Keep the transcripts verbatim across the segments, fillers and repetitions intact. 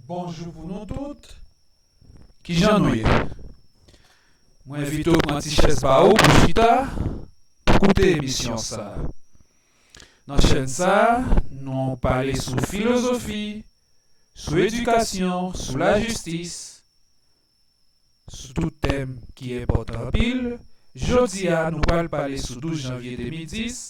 Bonjou pou nou tout. Kijan nou ye? Mwen envite w pran ti chèz ba ou pou chita, pou koute emisyon sa a. Nan chèn sa a, nou pale sou filozofi, sou edikasyon, sou lajistis, sou tout tèm ki enpòtan anpil. Jodi a, nou pral pale sou douz janvye de mil dis,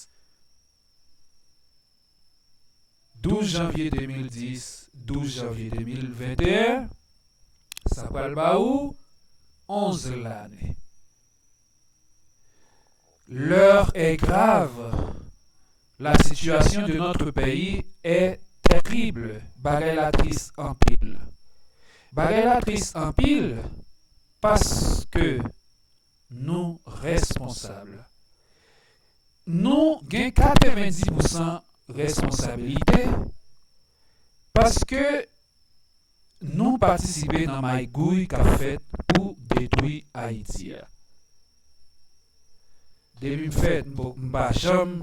douz janvye de mil dis, douz janvye de mil venteyen, sa pral ba ou onz lane. L'heure est grave. La situation de notre pays est terrible. Bagay la tris anpil. Bagay la tris anpil paske nou responsab. Nou gen katrevenndis pousan responsabilite paske nou patisipe nan magouy k ap fèt pou detwi Ayiti a. Depi m fèt, m pa- m pa janm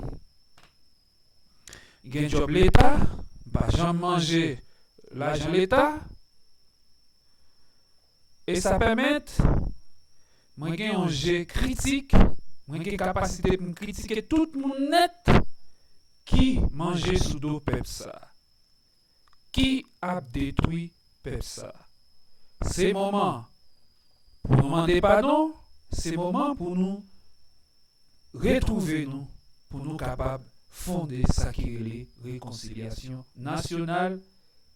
gen djòb leta, m pa janm manje lajan leta, e sa pèmèt mwen gen yon je kritik, mwen gen kapasite pou m kritike tout moun nèt ki manje sou do pèp sa a, ki ap detwi pèp sa a. Se moman pou nou mande padon, se moman pou nou retwouve nou, pou nou kapab fonde sa ki rele rekonsilyasyon nasyonal,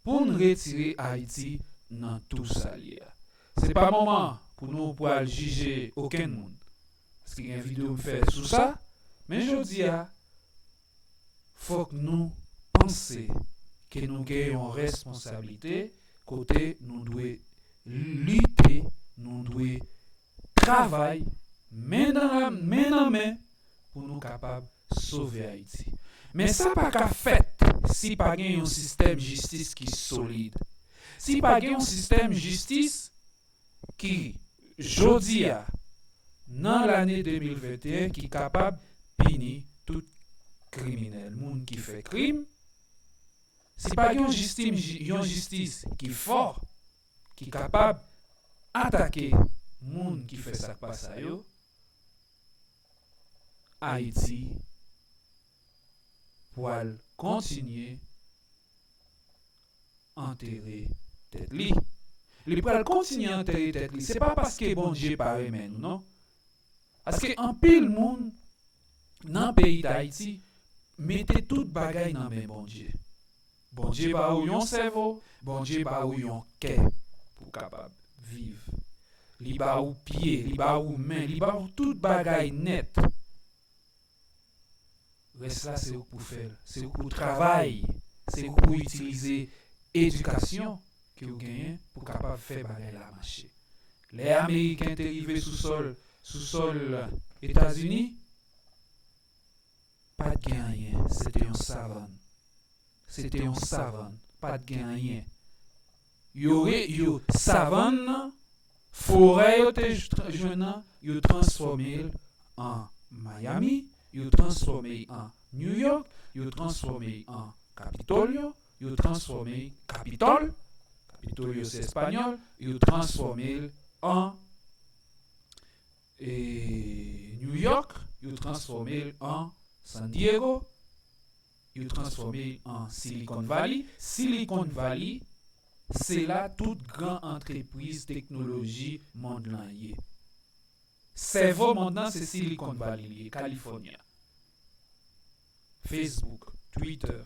pou n retire Ayiti nan tou sa l ye a. Se pa moman pou nou pral jije okenn moun, paske gen videyo m fè sou sa, men jodi a, fòk nou panse ke nou gen yon responsablite kote nou dwe lite, nou dwe travay men nan men nan men pou nou kapab sove Ayiti. Men sa pa ka fèt si pa gen yon sistèm jistis ki solid. Si pa gen yon sistèm jistis ki, jodi a, nan lane de mil venteyen, ki kapab pini tout kriminèl, moun ki fè krim, si pa gen yon jistis, yon jistis ki fò, ki kapab atake moun ki fè sa k pa sa yo, Ayiti pral kontinye antere tèt li. Li pral kontinye antere tèt li. Se pa paske Bondye pa renmen nou, non. Paske anpil moun nan peyi Dayiti mete tout bagay nan men Bondye. Bondye ba ou yon sèvo, Bondye ba ou yon kè pou w kapab viv. Li ba ou pye, li ba ou men, li ba ou tout bagay nèt. Rès la se ou k pou fè l, se ou k pou travay, se ou k pou itilize edikasyon ke w genyen pou kapab fè bagay la mache. Lè Ameriken te rive sou sòl, sou sòl Etazini, pa t gen anyen, se te yon savann. Se te yon savann, pa t gen anyen. Yo re, yo, savann nan, forè yo te j- jwenn nan, yo transfòme l an Miami, yo transfòme l an New York, yo transfòme l an Kapitolyo, yo transfòme l Kapitòl, Kapitolyo se espanyòl, yo transfòme l an e, New York, yo transfòme l an San Diego, yo transfòme l an Silicon Valley. Silicon Valley, se la tout gran antrepriz teknoloji mond lan ye. Sèvo mond lan se Silicon Valley li ye, California. Facebook, Twitter,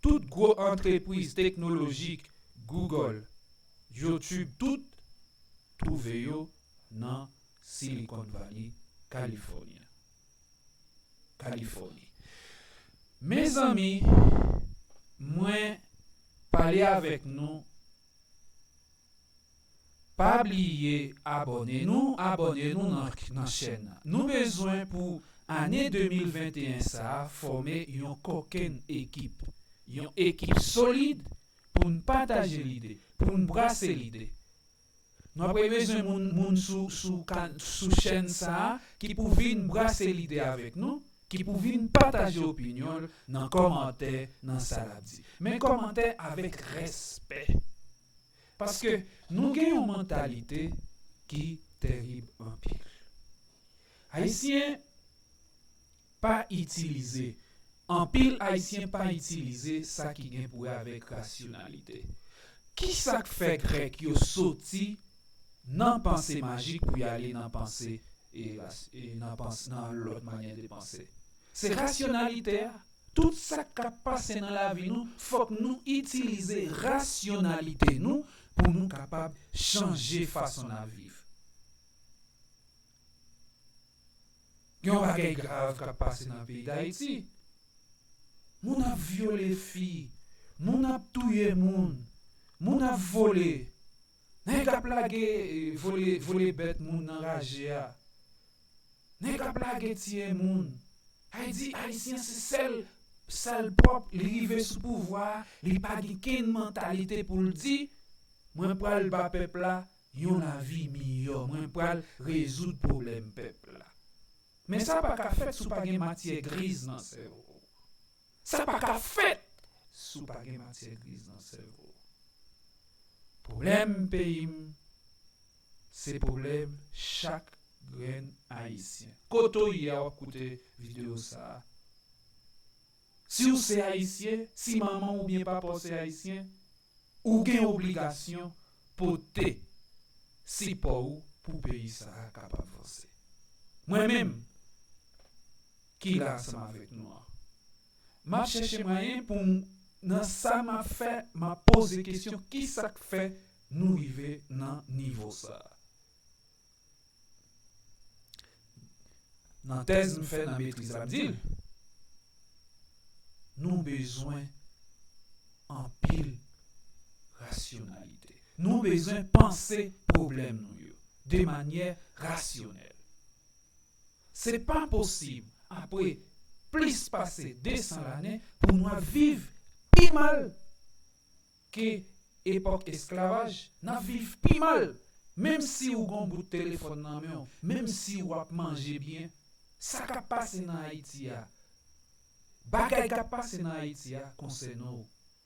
tout gwo antrepriz teknolojik, Google, YouTube, tout twouve yo nan Silicon Valley, California. Californie. Mezanmi, mwen pale avèk nou. Pa bliye abòne nou, abòne nou nan, nan chèn nan. Nou bezwen pou ane de mil venteyen sa a fòme yon kokenn ekip. Yon ekip solid pou n pataje lide, pou n brase lide. Nou ap bezwen moun, moun sou, sou, ka- sou chèn sa a ki pou vin brase lide avèk nou, ki pou vin pataje opinyon l nan kòmantè, nan sa l ap di. Men kòmantè avèk respè. Paske nou gen yon mantalite ki terib anpil. Ayisyen pa itilize, anpil Ayisyen pa itilize sa ki gen pou wè avèk rasyonalite. Ki sa k fè Grèk yo soti nan panse majik pou y ale nan panse, e, ras- e nan panse, nan lòt manyè de panse? Se rasyonalite a. Tout sa k ap pase nan lavi nou, fòk nou itilize rasyonalite nou pou nou kapab chanje fason n ap viv. Gen yon bagay grav k ap pase nan peyi Dayiti. Moun ap vyole fi, moun ap touye moun, moun ap vole. Nèg ap lage, eh, vole, vole bèt moun nan raje a. Nèg ap lage tiye moun. Ayiti, Ayisyen se sèl, sèl pèp, li rive sou pouvwa a, li pa gen kenn mantalite pou l di, mwen pral ba pèp la yon lavi miyò, mwen pral rezoud pwoblèm pèp la. Men sa pa ka fèt si w pa gen matyè griz nan sèvo w. Sa pa ka fèt si w pa gen matyè griz nan sèvo w. Pwoblèm peyi m, se pwoblèm chak grenn Ayisyen. Kote w ye a, w ap koute videyo sa a. Si w se Ayisyen, si manman w oubyen papa w se Ayisyen, ou gen obligasyon pote sipò w pou peyi sa a kapab vanse. Mwen menm, ki la ansanm avèk nou an, m ap chèche mwayen pou m, nan sa m ap fè, m ap poze kesyon, ki sa k fè nou rive nan nivo sa a? Nan tèz m fè nan metriz la, m di l, nou bezwen anpil rasyonalite. Nou bezwen panse pwoblèm nou yo de manyè rasyonèl. Se pa posib, apre plis pase de san lane, pou nou ap viv pi mal ke epòk esklavaj, n ap viv pi mal. Menm si w gon bout telefòn nan men w, menm si w ap manje byen, sa k ap pase nan Ayiti a, bagay k ap pase nan Ayiti a konsène w.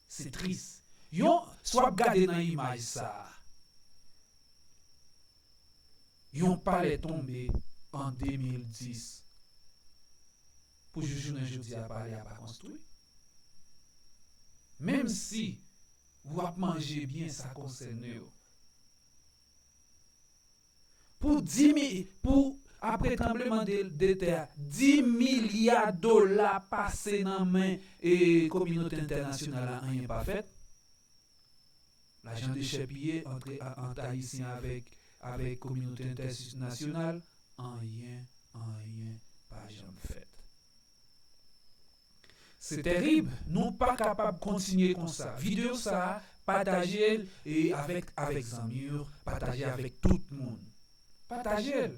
Se tris. Yon, si w ap gade nan imaj sa a, yon palè tonbe an de mil dis. Pou jis jounen jodi a, palè a pa konstwi. Menm si w ap manje byen, sa konsène w. Pou di mi, pou apre tranbleman de, de tè a, di milya dola pase nan men, e, kominote entènasyonal la, anyen pa fèt. Lajan dechèpiye ant, ant Ayisyen avèk, avèk kominote entènasyonal, anyen, anyen pa janm fèt. Se terib. Nou pa kapab kontinye konsa. Videyo sa a, pataje l, e avèk, avèk zanmi w, pataje avèk tout moun. Pataje l.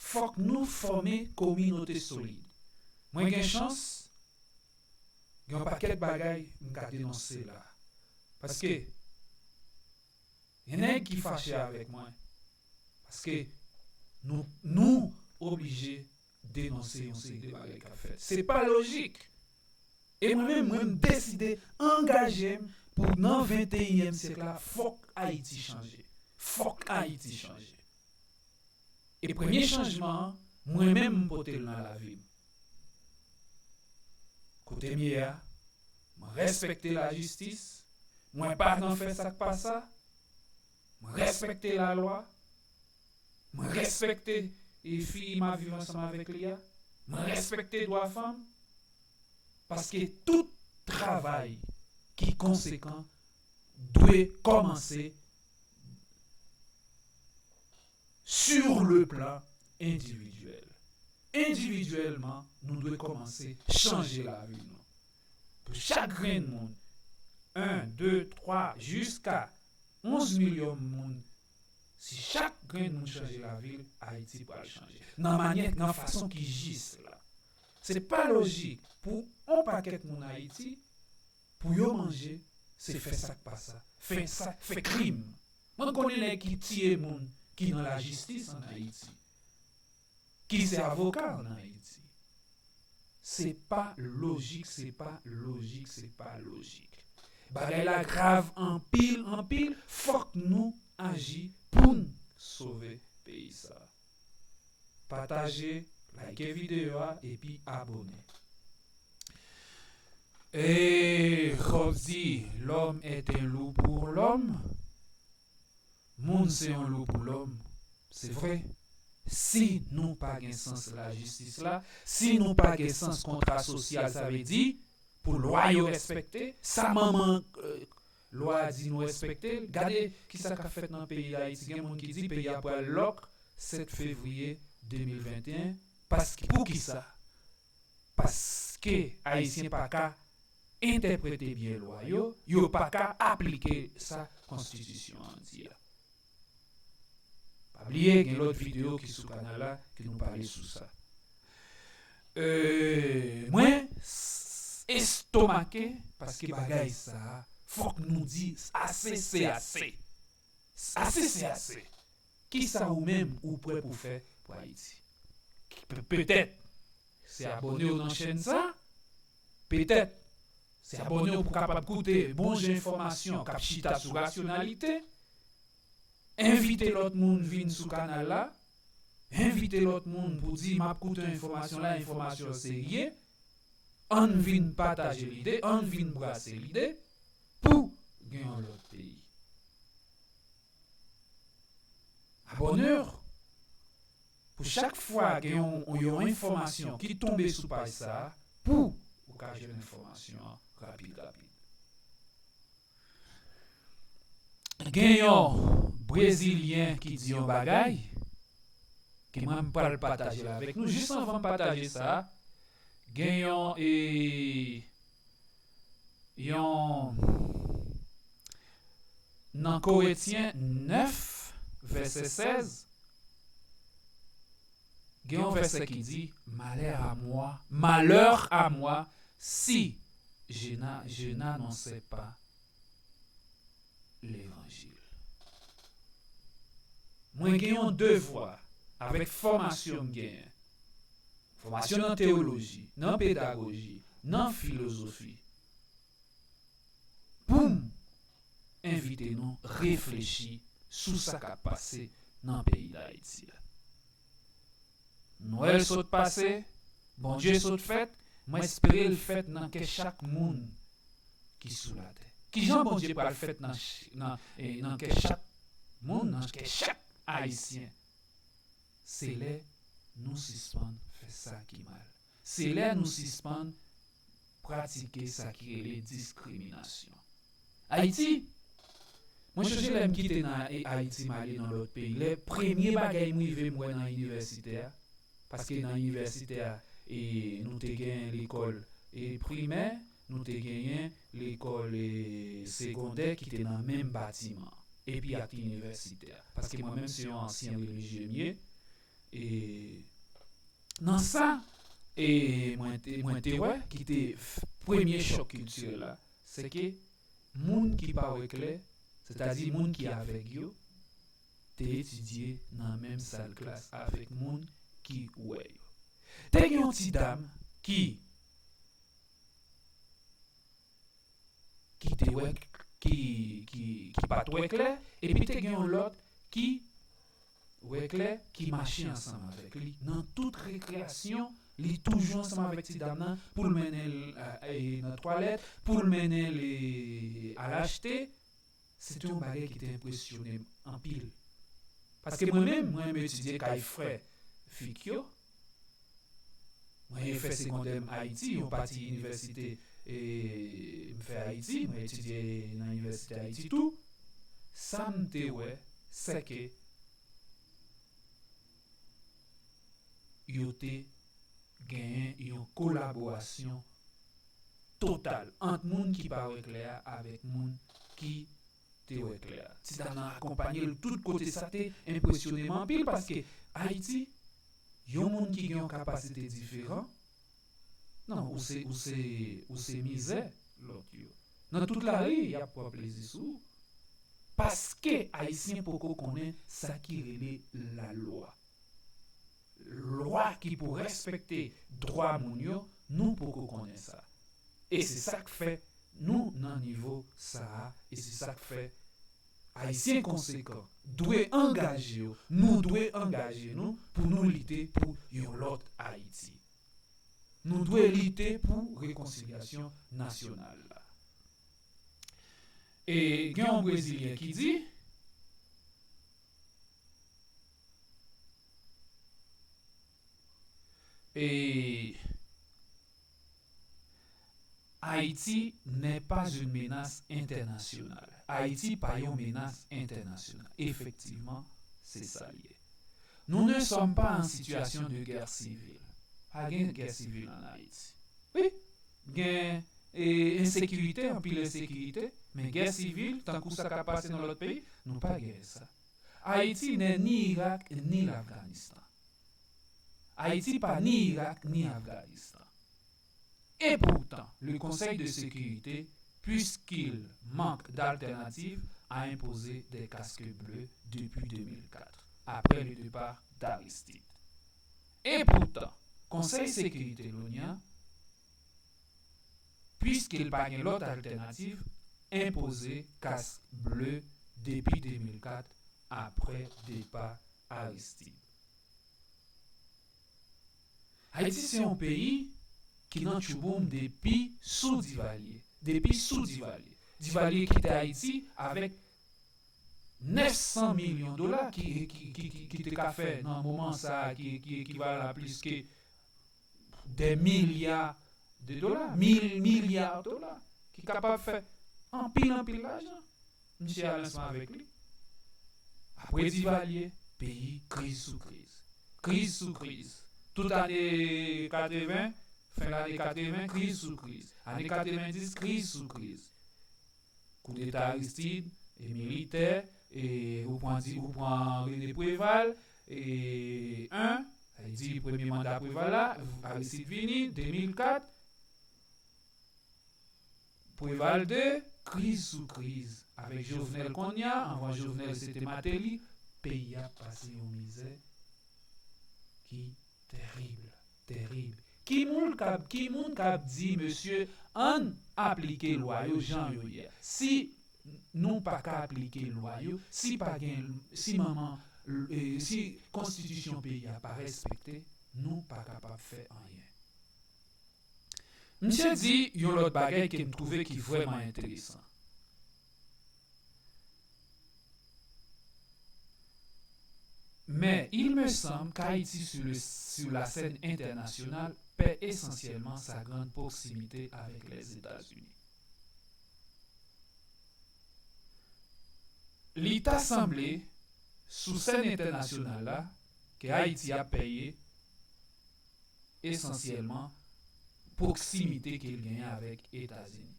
Fòk nou fòme kominote solid. Mwen gen chans, gen yon pakèt bagay m ka denonse la. Paske gen nèg ki fache avèk mwen. Paske nou, nou oblije denonse yon seri de bagay k ap fèt. Se pa lojik. E mwen menm, mwen, m deside angaje m pou nan venteyinyèm syèk la, fòk Ayiti chanje. Fòk Ayiti chanje. E premye chanjman an, mwen menm, m pote l nan lavi m. Kote m ye a, mwen respekte lajistis, mwen pa nan fè sa k pa sa, mwen respekte lalwa, mwen respekte, e, fi m ap viv ansanm avèk li a, mwen respekte dwa fanm, paske tout travay ki konsekan dwe kòmanse sur le plan individyèl. Endividyèlman, nou dwe kòmanse chanje lavi nou. Pou chak grenn moun, en, de, twa, jiska onz milyon moun, si chak grenn moun chanje lavi l, Ayiti pral chanje. Nan manyè, nan fason ki jis la. Se pa lojik pou yon pakèt moun Ayiti, pou yo manje, se fè sa k pa sa. Fè sa, fè krim. Mwen konnen nèg ki tiye moun ki nan lajistis an Ayiti, ki se avoka an Ayiti. Se pa lojik, se pa lojik, se pa lojik. Bagay la grav anpil, anpil. Fòk nou aji pou n sove peyi sa. Pataje, like videyo a, epi abòne. E, Job di, l'homme est un loup pour l'homme. Moun se yon lou pou lòm. Se vre. Si nou pa gen sans lajistis la, si nou pa gen sans kontra sosyal, sa vle di, pou lwa yo respekte, sa manman, euh, lwa a di nou respekte l. Gade kisa k ap fèt nan peyi Dayiti. Gen moun ki di peyi a pral lòk sèt fevriye de mil venteyen. Paske, poukisa? Paske Ayisyen pa ka entèprete byen lwa yo, yo pa ka aplike sa konstitisyon an di a. Pa bliye, gen lòt videyo ki sou kanal la, ke nou pale sou sa. Euh, mwen s- estomake, paske bagay sa, fòk nou di ase se ase. Ase se ase. Kisa ou menm ou prè pou fè pou Ayiti? Pe- Petèt, se abòne w nan chèn sa. Petèt, se abòne w pou kapab koute bon jan enfòmasyon k ap chita sou rasyonalite. Envite lòt moun vin sou kanal la. Envite lòt moun pou di, "M ap koute enfòmasyon la, enfòmasyon serye." Ann vin pataje lide, ann vin brase lide pou gen yon lòt peyi. Abòne w pou chak fwa gen yon, yon enfòmasyon ki tonbe sou paj sa a, pou ou ka jwenn enfòmasyon an rapid, rapid. Gen yon Brezilyen ki di yon bagay, ke mwen m pral pataje l avèk nou. Jis anvan m pataje sa, gen yon, e, yon, nan Korentyen nèf, vèsè sèz, gen yon vèsè ki di, "Malheur à moi, malheur à moi, si je n'a- je n'annonçais pas l'évangile." Mwen gen yon devwa avèk fòmasyon m genyen. Fòmasyon nan teyoloji, nan pedagoji, nan filozofi. Pou m envite nou reflechi sou sa k ap pase nan peyi Dayiti a. Nwèl sot pase, Bondye sot fèt, mwen espere l fèt nan kè chak moun ki sou latè. Kijan Bondye pral fèt nan, ch- nan, e, nan kè chak moun, nan kè chak Ayisyen? Se lè nou sispann fè sa ki mal. Se lè nou sispann pratike sa ki rele diskriminasyon. Ayiti, mwen chonje lè m kite nan Ayiti, m ale nan lòt peyi. Lè premye bagay m rive m wè nan inivèsite a, paske nan inivèsite a, e, nou te gen lekòl, e, primè, nou te genyen lekòl, e, segondè ki te nan menm batiman, epi ak inivèsite a. Paske mwen menm se yon ansyen relijye m ye, e, nan sa, e, mwen te, mwen te wè ki te f- premye chòk kiltirèl la, se ke moun ki pa wè klè, sètadi moun ki avèg yo, te etidye nan menm sal klas avèk moun ki wè yo. Te gen yon ti dam ki ki te wè, ki, ki, ki pa t wè klè, epi te gen yon lòt ki wè klè, ki mache ansanm avèk li. Nan tout rekreyasyon, li toujou ansanm avèk ti dam nan, pou l mennen l, e, nan twalèt, pou l mennen l, e, al achte. Se te yon bagay ki te enpresyone m anpil. Paske mwen menm, mwen renmen etidye kay frè Vic yo. Mwen fè segondè m Ayiti, yon pati inivèsite, e, m fè Ayiti, mwen etidye nan inivèsite Ayiti tou. Sa m te wè, se ke yo te genyen yon kolaborasyon total ant moun ki pa wè klè a avèk moun ki te wè klè a. Ti dam nan akonpanye l tout kote, sa te enpresyone m anpil, paske Ayiti, yon moun ki gen yon kapasite diferan, non, ou se, ou se, ou se mizè lòt yo. Nan tout lari, y ap pran plezi sou ou. Paske Ayisyen poko konnen sa ki rele lalwa. Lwa ki pou respekte dwa moun yo, nou poko konnen sa. E se sa k fè Nou nan nivo sa a, e se sa k fè Ayisyen konsekan dwe angaje yo, nou dwe angaje nou pou nou lite pou yon lòt Ayiti. Nou dwe lite pou rekonsilyasyon nasyonal la. E gen yon Brezilyen ki di, e Haïti n'est pas une menace internationale. Ayiti pa yon menas entènasyonal. Efektivman, se sa l ye. Nous ne sommes pas en situation de guerre civile. Pa gen gè sivil ann Ayiti. Wi, gen e, ensekirite, anpil ensekirite, men gè sivil, tankou sa k ap pase nan lòt peyi, nou pa genyen sa. Ayiti n'est ni Irak ni l'Afghanistan. Ayiti pa ni Irak ni Afghanistan. Et pourtant, le Conseil de sécurité, puisqu'il manque d'alternatives, a imposé des casques bleus depuis deux mille quatre, après le départ d'Aristide. Et pourtant, Konsèy Sekirite l'ONU an, puiske l pa gen lòt altènativ, enpoze kas ble depi de mil kat, apre depa Aristide. Ayiti se yon peyi ki nan tchouboum depi sou Divalye. Depi sou Divalye. Divalye kite Ayiti avèk nèf san milyon dola ki, ki, ki, ki, ki te ka fè nan moman sa a, ki, ki ekivalan a plis ke dè milya de dola, mil milya dola, ki kapab fè anpil, anpil lajan. Misye al ansanm avèk li. Apre Divalye, peyi kriz sou kriz. Kriz sou kriz. Tout ane katreven, fen lane katreven, kriz sou kriz. Ane katrevendis, kriz sou kriz. Koudeta Aristide, e militè, e ou pran di, ou pran René Préval, e en, sa vle di premye manda Préval la, Aristide vini, de mil kat, Préval de, kriz sou kriz. Avèk Jovenel kounye a, anvan Jovenel se te Martelly, peyi a pase yon mizè ki terib, terib. Ki moun k ap, ki moun k ap di, mesye, ann aplike lwa yo jan yo ye? Si nou pa ka aplike lwa yo, si pa gen, si manman, e, si konstitisyon peyi a pa respekte, nou pa kapab fè anyen. Misye di yon lòt bagay ke m twouve ki vrèman enteresan. Mais il me semble qu'Haïti sur le, sur la scène internationale perd essentiellement sa grande proximité avec les États-Unis. Li ta sanble, sou sèn entènasyonal la, ke Ayiti ap pèye esansyèlman pwoksimite ke l genyen avèk Etazini.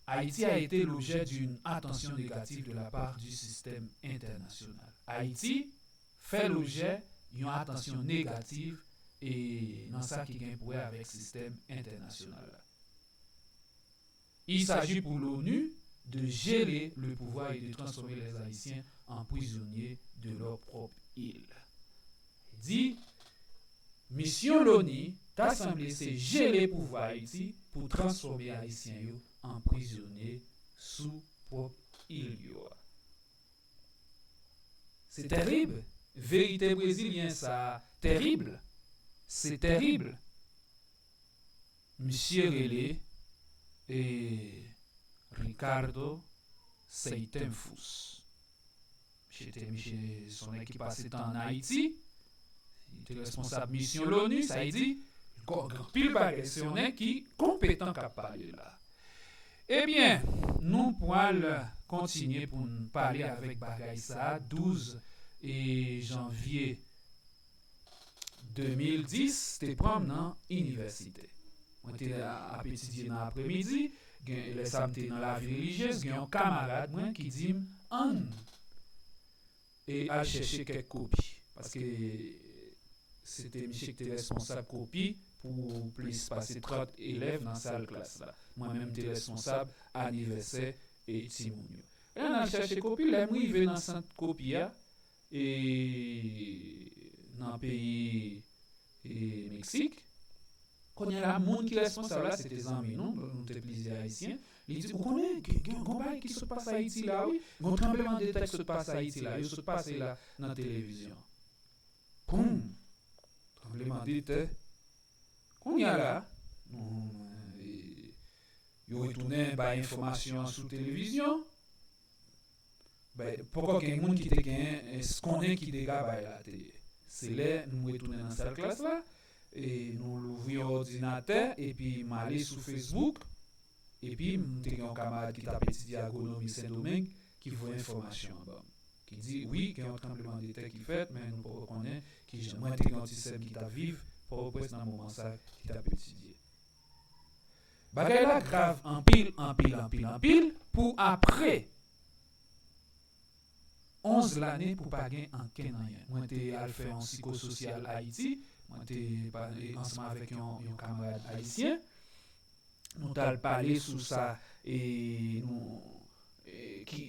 Haïti a été l'objet d'une attention négative de la part du système international. Ayiti fè lojè yon atansyon negatif e nan sa ki gen pou wè avèk sistèm entènasyonal la. Il s'agit pour l'ONU de geler le pouvoir et de transformer les Haïtiens en prisonniers de leur propre île. Di, misyon l'ONU ta sanble se jele pouvwa Ayiti pou transfòme Ayisyen yo an prizonye sou pwòp il yo a. Se tèrib. Verite brezilyen sa a tèrib. Se tèrib. Misye rele e Ricardo Seitenfus. Misye te, misye se yon nèg ki pase tan ann Ayiti. Li te responsab misyon l'ONU, sa vle di, anpil bagay. Se yon nèg ki konpetan k ap pale la. Ebyen, nou pral kontinye pou n pale avèk bagay sa a. Douz e janvye de mil dis te pran m nan inivèsite. Mwen te ap etidye nan apremidi, gen, lè sa a m te nan lavi relijyez, gen yon kamarad mwen ki di m, ann e al chèche kèk kopi. Paske se te misye ki te responsab kopi pou plis pase trant elèv nan sal klas la. Mwen menm, m te responsab anivèsè e timoun yo. Lè n al chèche kopi, lè m rive nan sant kopi a, e nan peyi e Meksik, Kounye a la, moun ki responsab la, se te zanmi nou, nou te plizyè Ayisyen. Li di, ou konnen, gen, gen yon bagay ki sot pase Ayiti la, wi. Yon tranblemanntè sot pase Ayiti la, yo sot pase la nan televizyon. Poum! Tranblemanntè. Kounye a la, nou, e, yo retounen bay enfòmasyon an sou televizyon. Ben, poko gen moun ki te gen, e, konnen ki dega bagay la te ye. Se lè nou retounen nan sal klas la, e nou louvri yon òdinatè, epi m ale sou Facebook, epi m te gen yon kamarad ki t ap etidye agwonomi Sendomeng, ki voye enfòmasyon an ban m. Ki di, wi, gen yon tranblemanntè ki fèt, men nou poko konnen kijan. Mwen te gen yon ti sè m ki t ap viv Pòtoprens nan moman sa, ki t ap etidye. Bagay la grav anpil, anpil, anpil, anpil, pou apre onz lane pou pa gen ankenn anyen. Mwen te al fè yon sikososyal Ayiti, mwen te pa-, e, ansanm avèk yon, yon kamarad ayisyen, nou t al pale sou sa, e nou, e, ki,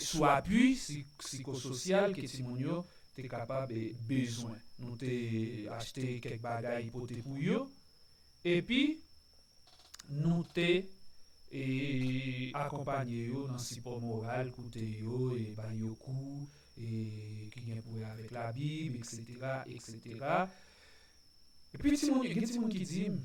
sou apui si-, sikososyal ke timoun yo te kapab, e, bezwen. Nou te achte kèk bagay pote pou yo, epi nou te, e, akonpanye yo nan sipò moral, koute yo, e bay yo kou, e, ki gen pou wè avèk Labib, etsetera, etsetera. Epi timoun, gen timoun ki di m,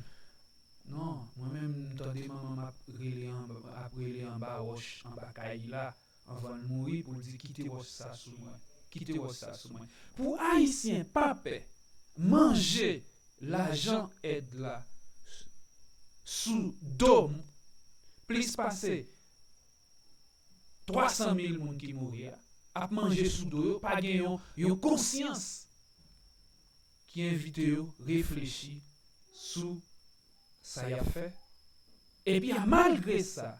non, mwen menm, m tande manman m ap rele anba, ap rele anba wòch, anba kay la, anvan l mouri, pou l di, kite wòch sa sou mwen, kite wòch sa sou mwen. Pou Ayisyen pa pè manje lajan èd la sou do plis pase twa san mil moun ki mouri a, ap manje sou do yo, pa gen yon, yon konsyans ki envite yo reflechi sou sa y ap fè. Epi a, malgre sa,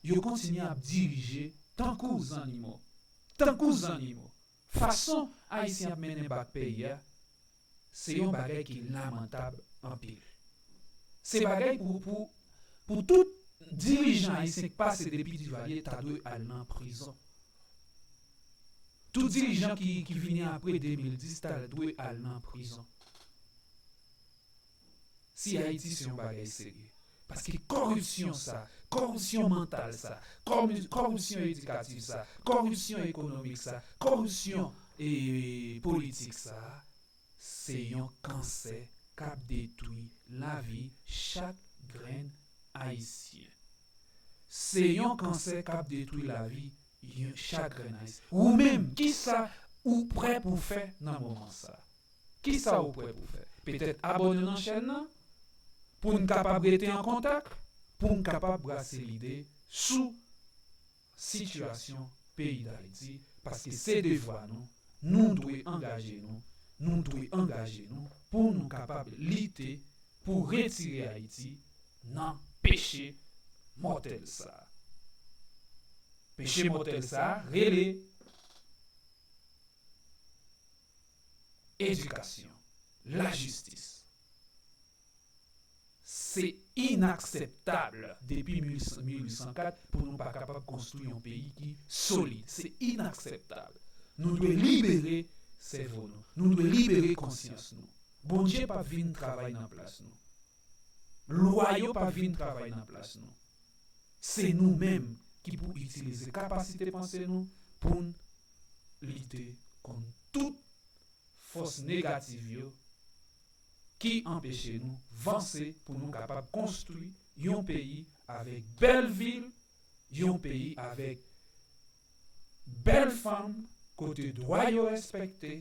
yo kontinye ap dirije tankou zannimo. Tankou zannimo. Fason Ayisyen ap mennen bak peyi a, se yon bagay ki lamantab anpil. Se bagay pou, pou, pou tout dirijan ayisyen k pase depi Divalye ta dwe al nan prizon. Tout dirijan ki, ki vini apre de mil dis ta dwe al nan prizon. Si Ayiti se yon bagay serye. Paske kòripsyon sa, kòripsyon mantal sa, kòmi-, kòripsyon edikatif sa, kòripsyon ekonomik sa, kòripsyon, e, politik sa, se yon kansè k ap detwi lavi chak grenn Ayisyen. Se yon kansè k ap detwi lavi yon chak grenn Ayisyen. Ou menm, kisa ou prè pou fè nan moman sa? Kisa ou prè pou fè? Petèt abòne nan chèn nan, pou n kapab rete an kontak, pou n kapab brase lide sou sitiyasyon peyi Dayiti, paske se devwa nou, nou dwe angaje nou, nou dwe angaje nou pou nou kapab lite pou retire Ayiti nan peche mòtèl sa. Peche mòtèl sa rele edikasyon, lajistis. Se inakseptab depi mil uit san kat pou nou pa kapab konstwi yon peyi ki solid. Se inakseptab. Nou dwe libere sèvo nou. Nou dwe libere konsyans nou. Bondye p ap vin travay nan plas nou. Lwa yo p ap vin travay nan plas nou. Se nou menm ki pou itilize kapasite panse nou pou n lite kont tout fòs negatif yo ki anpeche nou vanse pou nou kapab konstwi yon peyi avèk bèl vil, yon peyi avèk bèl fanm kote dwa yo respekte,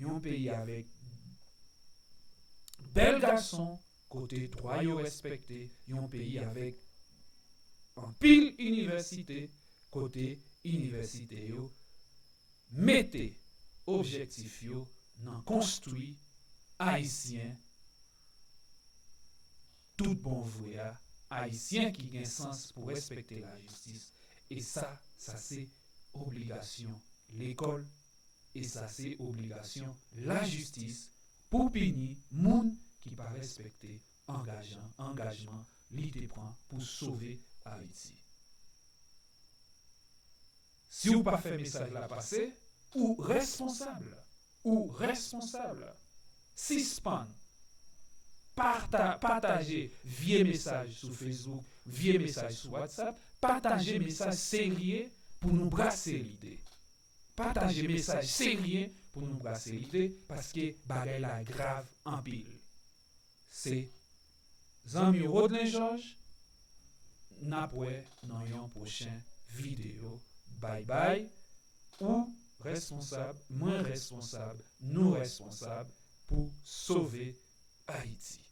yon peyi avèk bèl gason kote dwa yo respekte, yon peyi avèk anpil inivèsite kote inivèsite yo mete objektif yo nan konstwi Ayisyen tout bon vre a, Ayisyen ki gen sans pou respekte lajistis. E sa, sa se obligasyon lekòl, e sa se obligasyon lajistis pou pini moun ki pa respekte angajan-, angajman li te pran pou sove Ayiti. Si w pa fè mesaj la pase, ou responsab. Ou responsab. Sispann pata, pataje vye mesaj sou Facebook, vye mesaj sou WhatsApp, pataje mesaj serye pou nou brase lide. Pataje mesaj serye pou nou brase lide, paske bagay la grav anpil. Se zanmi Rodlen Georges, n ap wè nan yon pwochen videyo. Bay bay, ou responsab, mwen responsab, nou responsab pou sove Ayiti.